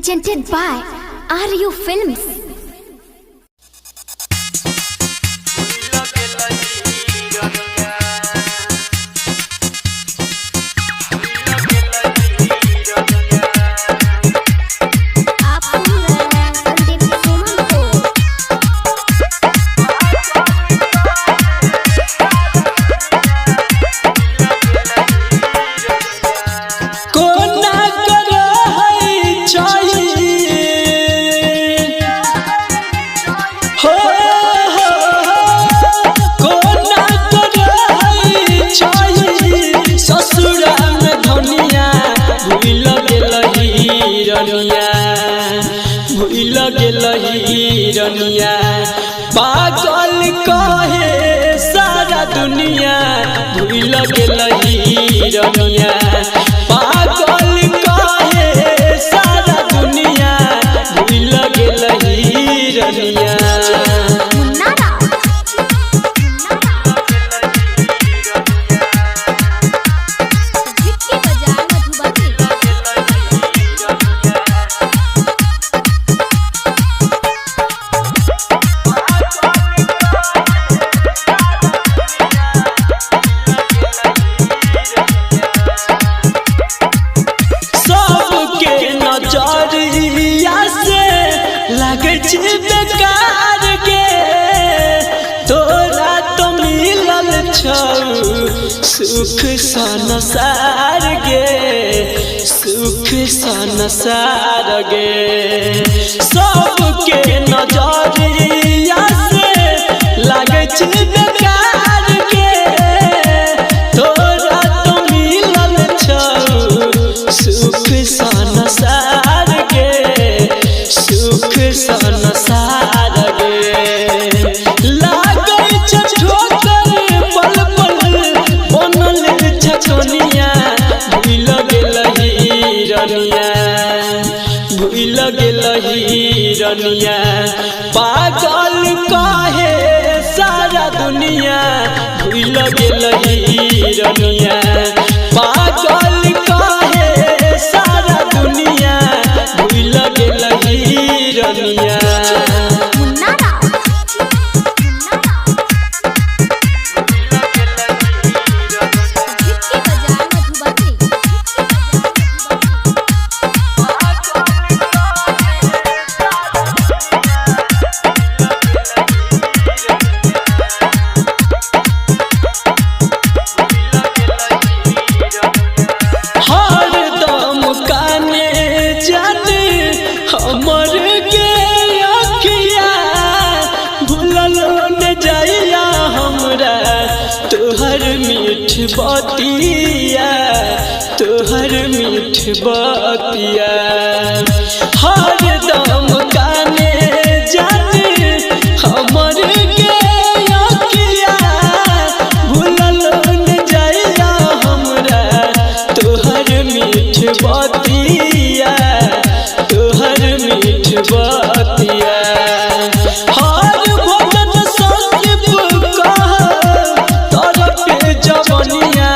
Presented by RU Films. आप सुन रहे हैं संदीप सुमन को। कोना कर है चाही हो हो हो, कोना कर है चाही ससुरा में धनिया भूल गेल हिरनिया, भूल गेल हिरनिया। पागल कहे सारा दुनिया, भूल गेल हिरनिया। पागल कहे सारा दुनिया, भूल गेल हिरनिया। मुन्ना राव। झिटकी बाजार मधुबनी। सबके नजरिया से लागै छै बेकार के, तोरा तो मिलल छौ सुख संसार गे, सुख संसार गे। सबके नजरिया से लागै छै बेकार के, तोरा तो मिलल छौ सुख संसार गे, सुख संसार गे। लागै छै ठोकर पल पल बनल छछनिया, भूल गेल हिरनिया, भूल गेल हिरनिया। पागल कहे सारा दुनिया, भूल गेल हिरनिया। पागल कहे सारा दुनिया, भूल गेल हिरनिया। मुन्ना राव। झिटकी बाजार मधुबनी। हरदम काने जाने हमर के अखिया, भूलल न जाइया हमरा तोहर मीठ बतिया, तोहर मीठ बतिया। हरदम काने जाने हमर के अखिया, भूलल न जाइया हमरा तोहर मीठ बतिया, तोहर मीठ बतिया। हर भजन संदीप कह तरफ जवनिया,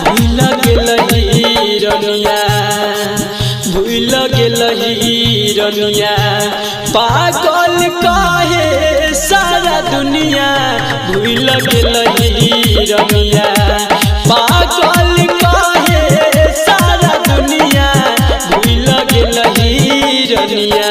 भूल गेल हिरनिया, भूल गेल हिरनिया। पागल कहे सारा दुनिया, भूल गेल हिरनिया। पागल कहे सारा दुनिया, भूल गेल हिरनिया।